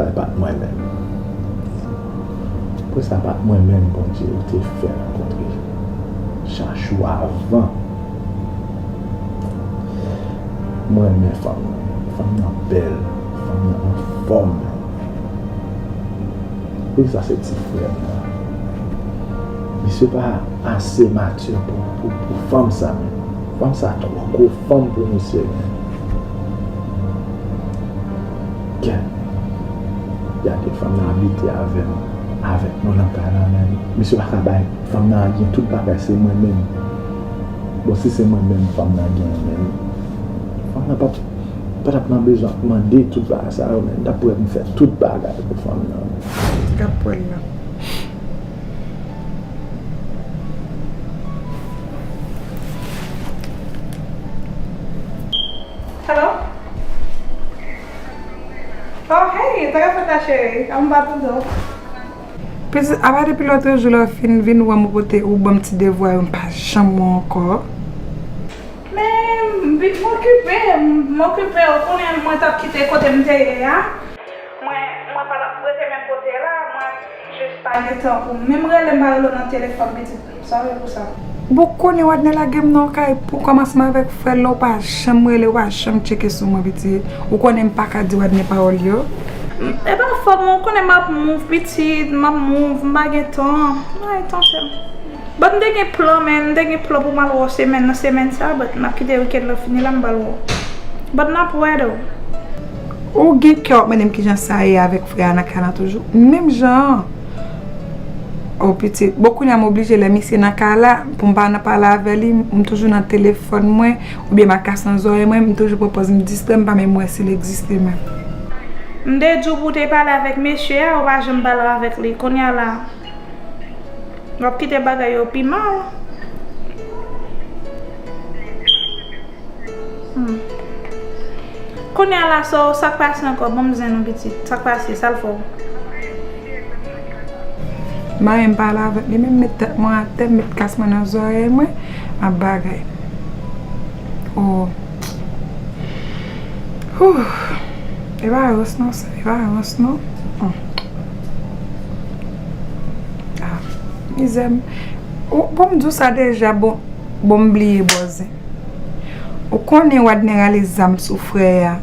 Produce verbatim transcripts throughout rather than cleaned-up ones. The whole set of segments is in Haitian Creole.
Sa pa t mwen menm. Pou sa pa t mwen menm, Bondye, ou te fè rankontre Chachou avan. Mwen renmen fanm nan. Fanm nan bèl. Fanm nan anfòm. Poukisa se ti frè m nan? Misye pa ase matye pou, pou, pou fanm sa menm. Fanm sa twò gwo fanm pou misye menm. Kè. Gade fanm nan abite avè m, avèk nou nan kay la menm. Misye pa ka bay fanm nan gen tout bagay, se mwen menm. Bon, si se mwen menm, fanm nan gen menm. Fanm nan pa, pa t ap nan bezwen ap mande tout bagay sa yo, men m t ap prè pou m fè tout bagay pou fanm nan. Gad pwèl la. Hello? Oh, hey, sa k ap fèt la, cheri? Kòman w ye? Pitit, apa depi lòtrejou lè w fin vin wè m ou pote, ou ban m ti devwa yo, m pa janm wè w ankò? Men, m bi-, m okipe, m, m okipe, ou konnen mwen t ap kite kote m te ye a. Mwen, mwen pa t ap rete menm kote la, mwen jis pa gen tan pou m. Menm rele m pa rele w nan telefòn, pitit. Sorry pou sa. Bon, konnen Wadner lage m nan yon kay pou kòmanse m avèk frè l la, ou pa janm rele, ou pa janm tcheke sou mwen, pitit. Ou konnen m pa ka di Wadner pawòl yo. M, e pa fòt mwen, ou konnen m ap move, pitit, m ap move, m pa gen tan. Ay, tan fè m. But m te gen plan, men m te gen plan pou m al wè w semèn nan, semèn sa, but m ap kite wikenn lan fini la, m pral wè w. But n ap wè, though. Ou gen kè w ap mande m kijan sa ye avèk frè a nan kay la toujou? Menm jan an. O pitit, bon, kounye a m oblije lè misye nan kay la, pou m pa nan pale avè li, m toujou nan telefòn mwen, oubyen makasi nan zòrèy mwen, m toujou pran pòz m distrè, m pa menm wè si l egziste menm. M te di w pou w te pale avèk mesye a, ou pa janm pale avèk li. Kounye a la, w ap kite bagay yo pi mal. Hmm. Kounye a la, sa, sa k pase ankò? Ban m zen non, pitit. Sa k pase? Sa l fè w? M pa menm pale avèk li, menm met tèt mwen atè, met kas mwen nan zòrèy mwen, m ap bagay. Oh. Whew. E pa rans non, sa, e pa rans non. Hmm. Ah, mizè m. Ou, bon, m di w sa deja, bon, bon, m bliye bòzen. Ou konnen Wadner rale zam sou frè a.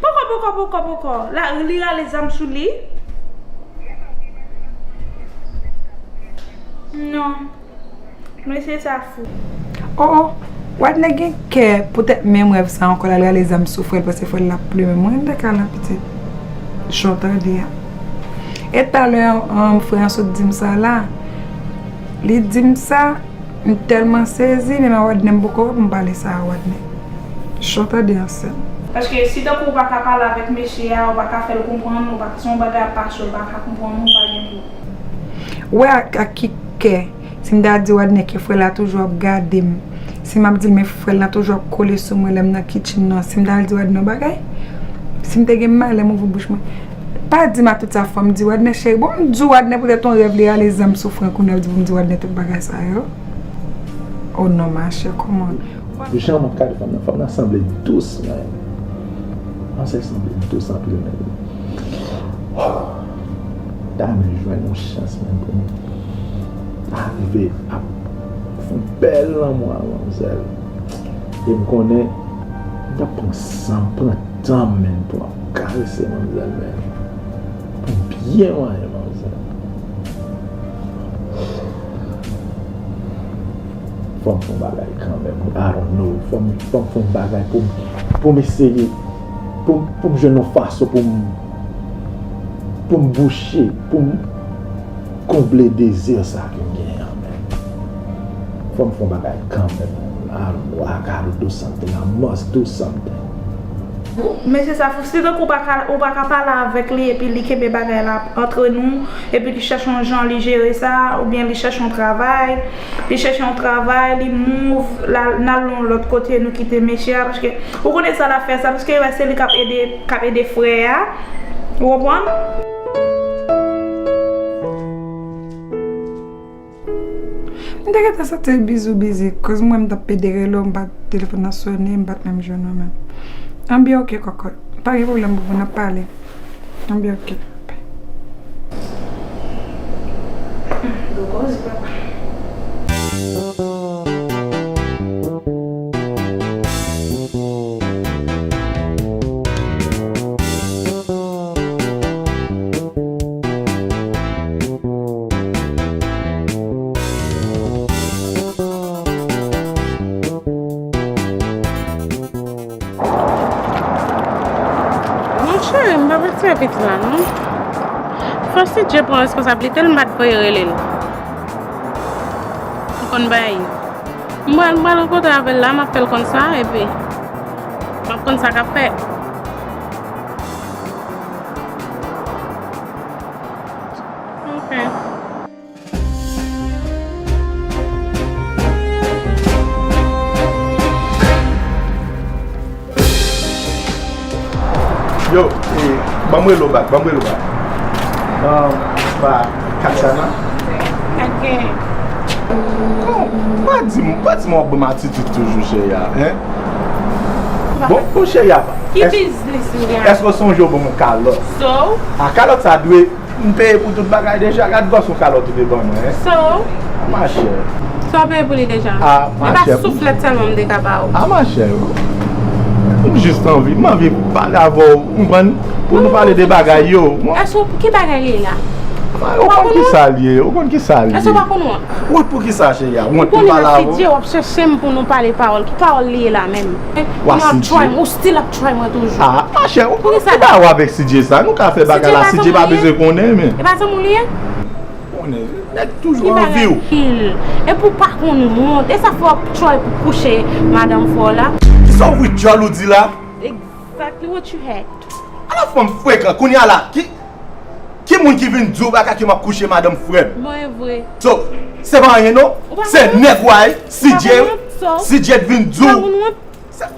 Poko, poko, poko, poko. La, li rale zam sou li? Non. Mesye sa fou. Oh, oh. Wadner gen kè poutèt menm rèv sa ankò, l al rale zam sou frè l, paske frè l la ap plumen. Mwen, m te ka la, pitit. Jan w tande a. E talè, um, frè an sot di m sa la. Li di m sa, m tèlman sezi, menm a Wadner m poko wè pou m pale sa a Wadner. Jan w tande an sè m. Paske si tankou w pa ka pale avèk mesye a, ou pa ka fè l konprann, ou pa, se yon bagay ap pase, ou pa ka konprann, ou pa gen pou. Wè ak, ak ki kè. Si m ta di Wadner ke frè l la toujou ap gade m, si m ap di l men frè l la toujou ap kole sou mwen lè m nan kitchen nan, si m ta al di Wadner yon bagay, si m te gen malè m ouvri bouch mwen, pa di m a tout sa fò m di Wadner cheri. Bon, m di Wadner poutèt yon rèv li rale zam sou frè kounye a, di pou m di Wadner tout bagay sa yo. Oh non, machè, kòman? Jan mwen gade fanm nan, fanm nan sanble dous, men. Manzè sanble dous anpil, men. Ta renmen jwenn yon chans, men, pou m arive ap fè yon bèl lanmou a manzè. E m konnen, m t ap pran san m, pran tan m, men, pou m ap karese manzè, men. Pou m byen manyen manzè. Fò m fè yon bagay kanmenm. I don't know. Fò m, fò m fè yon bagay pou m, pou m eseye, pou m, pou m jwenn yon fason pou m, pou m bouche, pou m konble dezi sa ke m genyen an, men. Fò m fè yon bagay kanmenm. I don't know. I gotta do something. I must do something. Mesye sa fou, si tankou ou pa ka, ou pa ka pale avèk li epi li kenbe bagay la antre nou, epi li chèche yon jan li jere sa, oubyen li chèche yon travay, li chèche yon travay, li move, l al, n al yon lòt kote, nou kite mesye a, paske ou konnen sa l ap fè sa, paske li wè se li k ap ede, k ap ede frè a, ou konprann? M te gentan santi l bizou bizi, koz m wè m t ap pede rele w, m pa t, telefòn nan sonnen, m pa t menm jwenn ou menm. Anben, oke, kòkòt. Pa gen pwoblèm, boubou, n ap pale. Anben, oke. Gwo koze, papa. Monchè, m pa pati avèk la, non. Fò si Dye pran responsablite l, m pa t voye rele l. Ou konn bagay yo. M pral, m pral rankontre avè l la, m ap fè l konn sa, epi m ap konn sa k ap fèt. Ok. Yo, e, ban m rele w bak, ban m rele w bak. Ahn, pa Katiana? Ok. Bon, pa di m, pa di m w ap ban m atitid toujou, cheri a, en? Bon, bon, cheri a, ki biznis ou gen? Èske w sonje w ban m yon kalòt? So? A, kalòt sa dwe M peye pou tout bagay deja, gad gwòs yon kalòt ou te ban mwen, en. So? A, machè. Sa w peye pou li deja? A, machè. E pa souflèt sèlman m te ka ba w. A, machè, m jis anvi, m anvi pale avè w, ou konprann, pou nou pale de bagay yo. Èske w, ki bagay li ye la? A, ou konn ki sa l ye, ou konn ki sa l ye. Èske w pa konn wont? Wont pou ki sa, cheri a? Wont pou m pale avè w? Ou konnen si Dye w ap chèche m pou nou pale pawòl. Ki pawòl li ye la menm? Ou ap try m, ou still ap try mwen toujou. A, machè, ou, ou pa wè avèk Sidye sa, nou ka fè bagay la, Sidye pa bezwen konnen, men. E pa zanmi w li ye? Konnen, nèg toujou anvi w. E pou w pa konn wont, e sa fè w ap try pou kouche madanm frè w la? Kisa w wi djòl ou di la? Exactly what you had. Ala fanm frekan, kounye a la, ki, ki moun ki vin di w bagay ke m ap kouche madanm frè m? Bon, e vre. So, se pa anyen non. Se nèg w a ye, Sidye, Sidye t vin di w.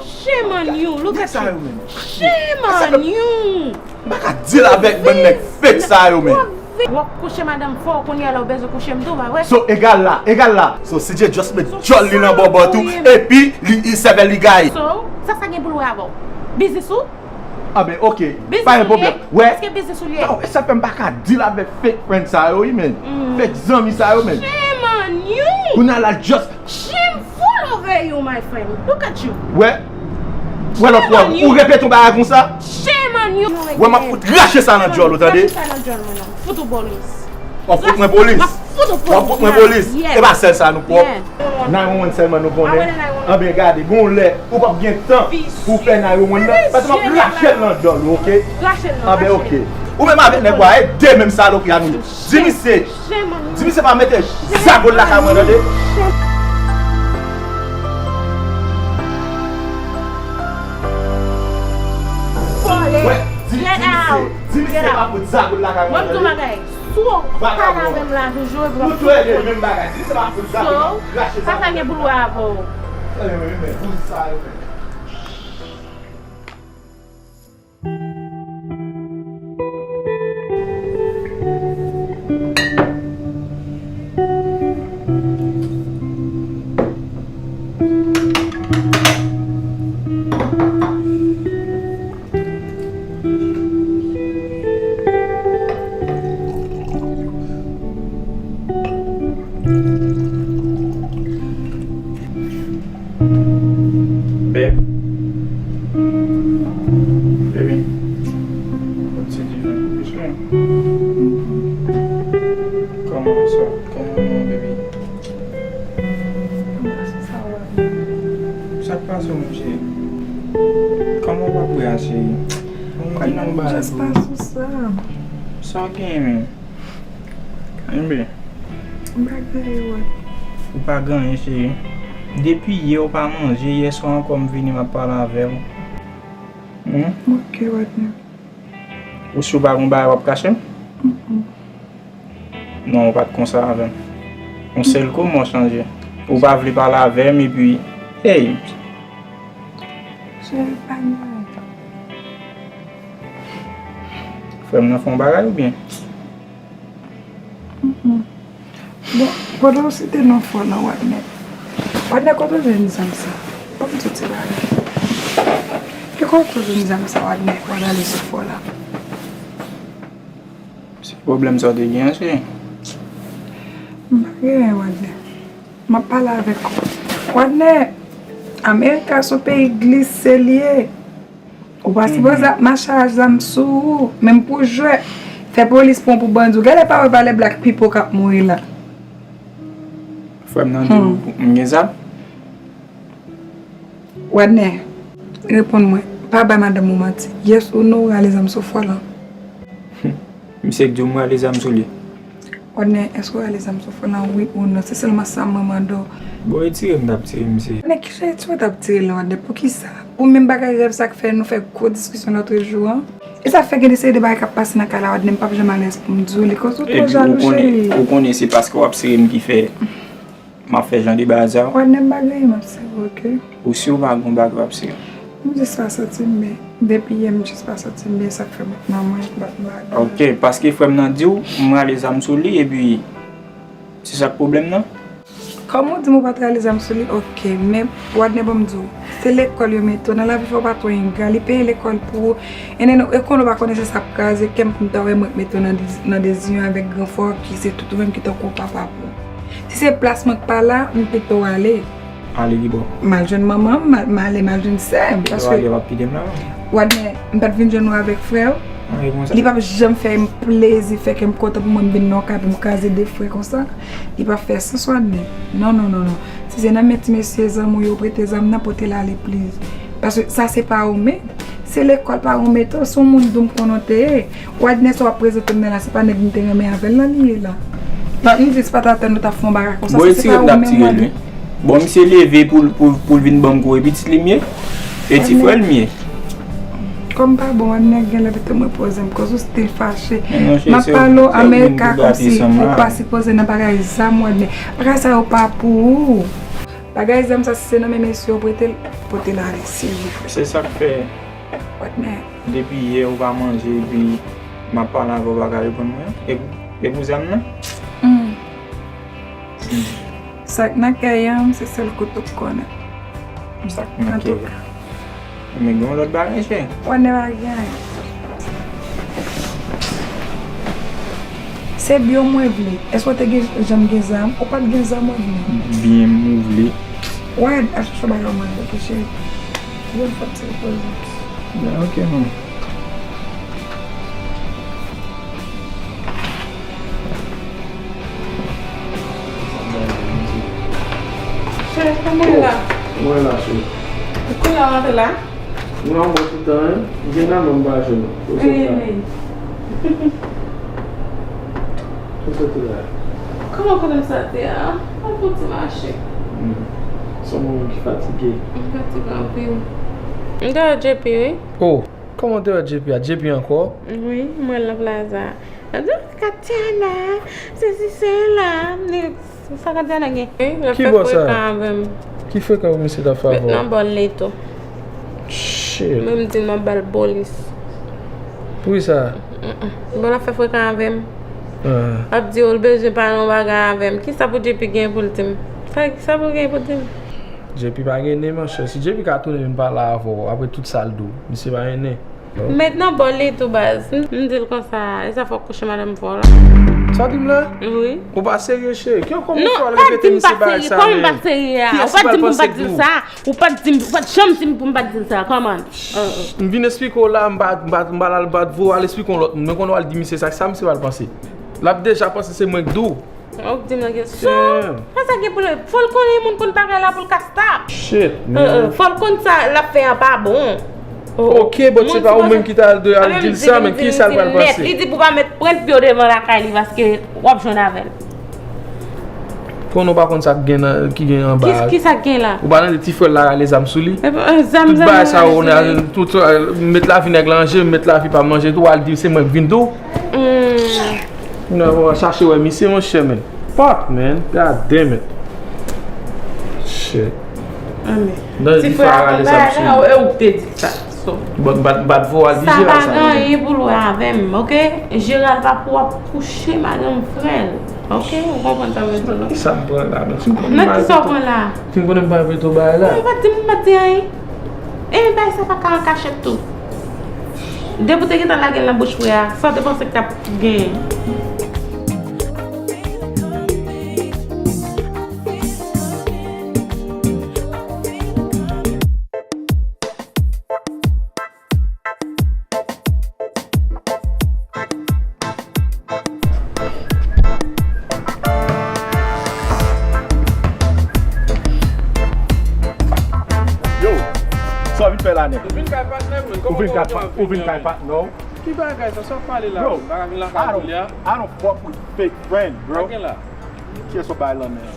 Shame on you, look at you. Shame on you. M pa ka deal avèk bann nèg fake sa yo, men. W ap kouche madanm frè w, kounye a la w bezwen kouche m tou, pa vre? So, egal la, egal la. So, Sidye just met djòl li nan bòbòt ou, epi li, li sèvèl li gaye. So, sa, sa gen pou l wè avè w? Biznis ou? Anben, oke, pa gen pwoblèm. Wè. Èske biznis ou li ye? Sa fè m pa ka deal avèk fake friend sa yo, wi, men. Fake zanmi sa yo, men. Shame on you! Kounye a la, just Shame full over you, my friend. Look at you. Wè, wè lòt fwa, ou repete yon bagay konsa. Shame on you. Wè, m ap fout rache sa nan djòl ou, tande? Rache sa nan djòl mwen, non. Fout ou polis. W ap fout mwen polis? M ap fout ou polis. W ap fout mwen polis? E pa sèl sa nou pwòp. Nine one one sèlman nou konnen. Anben, gade, gon lè, ou p ap gen tan pou fè nine one one nan. Paske m ap rache l nan djòl ou, oke? Rache l nan, rache l. Anben, oke. Ou menm avèk nèg w a, e de menm salopri a nou ye. Di misye, di misye pa mete zago l lakay mwen, tande? Wè, di, di misye, di misye pa fout zago l lakay mwen, tande? Vagabon. Nou tou rele menm bagay. Di misye pa fout zago l, rache zago l. Sa, sa gen pou l wè avè w. Tande, men, men, bouzen sa yo, men. Babe. Baby. What you doing? Kòman sa? Kòman nou, baby? Sa k pase w, mon cheri? Kòman w pa prè a, cheri? Kòman w pa sou sa? Sa w genyen menm? Enben. M pa gen anyen, wè. Ou pa gen anyen, cheri. Depi yè ou pa manje, yèswa ankò m vini m ap pale avè w. Hmm? Ok, Wadner. Ou si w pa gen bagay w ap kache m? Mm-mm. Non, ou pa t konsa avè m. Yon sèl kou, men w chanje. Ou pa vle pale avè m, epi, hey! Cheri, pa gen anyen. Frè m nan fè yon bagay oubyen? Mm-mm. Bon, pandan w site non frè w nan, Wadner. Wadner, kote w jwenn zam sa? Ban m di w ti bagay. Ki kote w jwenn zam sa, Wadner, w al ale sou frè w la? Ki pwoblèm sa w te gen an, cheri? M pa gen anyen, Wadner. M ap pale avèk ou. Wadner, Amerika se yon peyi glise li ye. Ou pa sipoze ap mache ak zam sou ou, menm pou jwèt. Fè polis pran w pou bandi. Ou genlè pa wè pa lè black people k ap mouri la. Frè m nan di w m gen zam? Wadner, reponn mwen. Pa bay madanm ou manti. Yes ou non, ou rale zam sou Frolan? Misye k di w m rale zam sou li. Wadner, èske w rale zam sou Frolan, wi ou non? Se sèlman sa mwen mande w. Bon, e tire m t ap tire misye. Wadner, kijan e tire w t ap tire l, Wadner? Poukisa? Ou menm bagay rèv sa k fè nou fè gwo diskisyon lòtrejou an? E sa fè gen de seri de bagay k ap pase nan kay la, Wadner, m p ap janm alèz pou m di w li, koz ou twò jalou, cheri. Epi ou konnen, ou konnen se paske w ap sere m ki fè m ap fè jan de bagay sa yo. Wadner, m pa gen anyen m ap sere, oke? Ou si w pa gen bagay w ap sere? M jis pa santi m byen. Depi yè, m jis pa santi m byen, sa k fè m ap nan mwen, m p ap bagay. Oke, paske frè m nan di w, m rale zam sou li, epi se sa k pwoblèm nan? Kòman w di m ou pa t rale zam sou li? Oke, men Wadner, ban m di w, se lekòl yo mete w, nan lavi fò w pa twò engra, li peye lekòl pou ou. E konnen w pa konnen se sa k kraze kè m pou m ta wè mwen k mete w nan dezi-, nan deziyò avèk gran frè w ki se tout ou menm ki tankou papa pou ou. Si se plas mwen k pa la, m pito ale. Ale ki bò? M al jwenn manman m, m al, m ale, m al jwenn sè m, paske Wadner, w ap kite m la menm? Wadner, m pa t vin jwenn ou avèk frè w? Li p ap janm fè m plezi, fè kè m kontan pou mwen m vin nan yon kay pou m kraze de frè konsa. Li p ap fè sans, Wadner. Non, non, non, non. Si se nan men ti mesye zanmi w yo prete zam nan, pote l ale, please. Paske sa se pa ou menm. Se lekòl paran w mete w, se yon moun dou m konnen w te ye. Wadner sa w ap prezante m nan la, se pa nèg m te renmen avè l nan li ye la. Nan, m di se pa ta tande w t ap fè yon bagay konsa, se pa ou menm Wadner. Bon, misye leve pou l, pou, pou l vin ban m kou, e pitit li m ye? E ti frè l m ye? Kòm pa bon, Wadner genlè pito mwen poze m, koz ou still fache. M ap pale w Amerika kòmsi ou pa sipoze nan bagay zam, Wadner. Bagay sa yo pa pou ou. Bagay zam sa, si se nan men mesye yo prete l, pote l ale, silvouplè. Se sa k fè. Wadner. Depi yè ou pa manje, epi m ap pale avè w, ou pa ka reponn mwen. E, e pou zam nan? Hmm. Hmm. Sa k nan kè a, se sèl kote w konnen. Sa k nan kè a. Antouka. Men gen yon lòt bagay, chè. Wadner pa gen anyen. Se byen mwen vle. Èske w te gen, janm gen zam? Ou pa t gen zam, Wadner? Byen m vle. Wad, al chèche yon bagay w manje, oke, cheri? Yon fòt ti repoze. Byen, oke, manmi. Cheri, kòman w la? Mwen la, cheri. Kounye a w antre la? Non, mwen tout tan, hein. M gen nan men m pa jwenn ou. Wi, wi. Ou soti la? Kòman konnen m soti a? Mwen fè yon ti mache. Hmm. Se yon moun ki fatige. M fatige anpil. M te wè J P, wi. Oh, kòman w te wè J P a? J P ankò? Wi, m wè l nan plaza. L ap di, "Katiana, sesi sela." M di, "Sa Katiana gen?" L ap fè frekan avè m. Ki frekan misye t ap fè avè w? Met nan bòl li tou. Shit. Mwen m di l m ap ba l polis. Poukisa? Mm-mm. Bon, l ap fè frekan avè m. Ah. L ap di w l bezwen pale yon bagay avè m. Kisa pou J P gen pou l di m? Sa, sa pou l gen pou l di m? J P pa gen nen, monchè. Si J P ka tounen vin pale avè w apre tout sa l di w, misye pa gen nen. Met nan bòl li tou, baz. M, m di l konsa, e sa fò w kouche madanm frè w la. Sa w di m la? Wi. Ou pa serye, cheri. Kòman ou fè al repete misye bagay sa menm? Kòman m pa serye a? Ou pa t di m pou m pa t di l sa. Ou pa t di m, ou pa t janm di m pou m pa t di l sa. Kòman? M vin esplike w la, m pa, m pa, m pa al bat vo, al esplike yon lòt moun. Men konnen w al di misye sa, sa misye pral panse. L ap deja panse se mwen k di w. Ou k di m nan gen sou. Sa sa gen pou l, fò l konnen moun konn bagay la pou l ka stop. Shit, man. Fò l konn sa l ap fè a pa bon. Ok, but se pa ou menm ki ta dwe al di l sa, men kisa l pral panse? Li di pou pa met pwent pye w devan lakay li paske w ap jwenn avè l. Konnen w pa konn sa k gen nan, ki gen anba a. Kisa k gen la? Ou pa tande ti frè l la rale zam sou li? Tout bagay sa yo, tout, met lavi nèg la an je, met lavi pa m an je tou, w al di se mwen k vin di w. Kounye a w al chache wè misye, monchè, men. Fuck, man. God damn it. Shit. Ti frè a konn bagay sa, e ou k te di sa. Bat, bat, bat vo al di Jeral sa. Sa pa gen anyen pou l wè avè m, ok? Jeral pa pou ap kouche madanm frè l, ok? Ou konprann sa m vle di w la? Kisa m pran la menm? Nan kisa w pran la? Fin konnen m pa envite w bagay la. Ou pa t di m, ou pa t di anyen. E bagay sa pa ka an kachèt tou. Depi w te gentan lage l nan bouch frè a, sa w te panse k t ap genyen? Yo, sa w vin fè la, nèg? Ou vin kay patnè m, men. Ou vin kay pa-, ou vin kay patnè w? Ki bagay sa? Sa w pale la? Yo, m pa ka vin lakay ou koulye a. I don't, I don't fuck with fake friend, bro. Sa gen la? Kiyès w bay lan men an?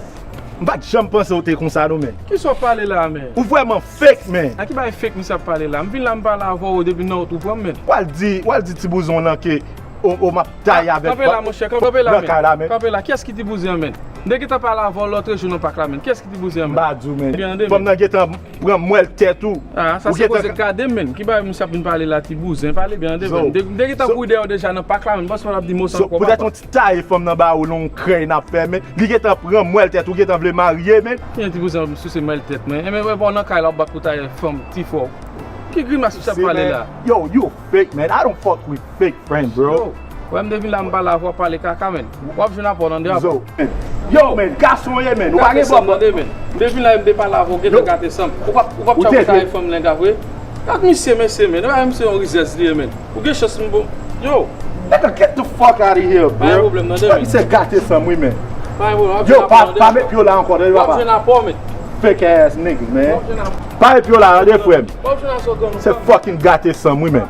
M pa t janm panse w te konsa non, men. Kisa w pale la, men? Ou vrèman fake, men. A ki bagay fake misye ap pale la? M vin la, m pale avè w depi nan wout ou pran m, men. W al di, w al di ti bouzen w lan ke o, o m ap taye avèk. Kanpe la, monchè, kanpe la, men. Nan kay la, men. Kanpe la, kiyès ki ti bouzen an, men? M te gentan pale avè w lòtrejou nan pak la, men. Kiyès ki ti bouzen an, men? M pa di w, men. Byen tande, men. Fanm nan gentan pran mwèl tèt ou. Ah, sa se koze gade m, men. Ki bagay misye ap vin pale la, ti bouzen? Pale byen tande, men. M te, m te gentan kouri dèyè w deja nan pak la, men. M panse w ap di mo sa ankò, papa. Petèt yon ti taye fanm nan ba ou nan yon krèy n ap fè, men. Li gentan pran mwèl tèt ou, gentan vle marye, men. Kijan ti bouzen ap souse mwèl tèt, men? Enben, wè, bon, nan kay la, w bat pou taye fanm, ti frè w. Ki grimas misye ap pale la? Yo, you fake, man. I don't fuck with fake friend, bro. Yo, wè, m te vin la, m pale avè w, pale kaka, men. W ap jwenn apò tande, apò. Yo, man, gason ye, man. Ou pa gen bòbòt. Tande, men. M te vin la, m te pale avè w, gentan gate san m. Ou p ap, ou p ap tchapou taye fanm lenga vre. Gad misye, mesye, men. Wè misye yon rizèz li ye, men. Ou gen chans m bon. Yo. Nigga, get the fuck out of here, bro. Pa gen pwoblèm, tande, men. Misye gate san m, wi, men. Pa gen pwoblèm, w ap jwenn apò tande. Yo, pa, pa met pye w la ankò, tande, papa. W ap jwenn apò, men. Fake ass niggas, man. W ap jwenn apò. Pa met pye w la, tande, frè m. W ap jwenn apò. Se fucking gate san m, wi, men.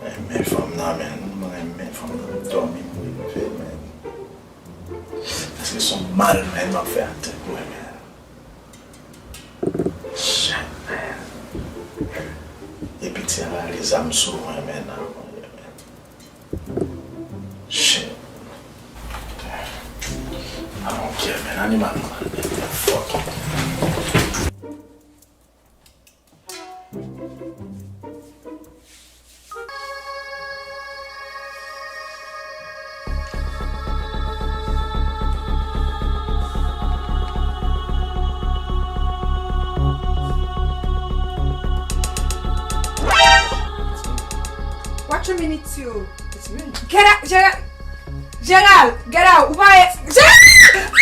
Mwen renmen fanm nan, men. Mwen renmen fanm nan. Dòmi m rive, men. Èske se yon mal, men, m ap fè a tèt mwen, men? Shit, man. Epi ti a rale zam sou mwen, men, nan mwen, men. Shit. I don't care, man. Animal, man. Fuck it. Watch a minute too. Get out, Gerald! Gerald, get out! Ou pa e, Gerald!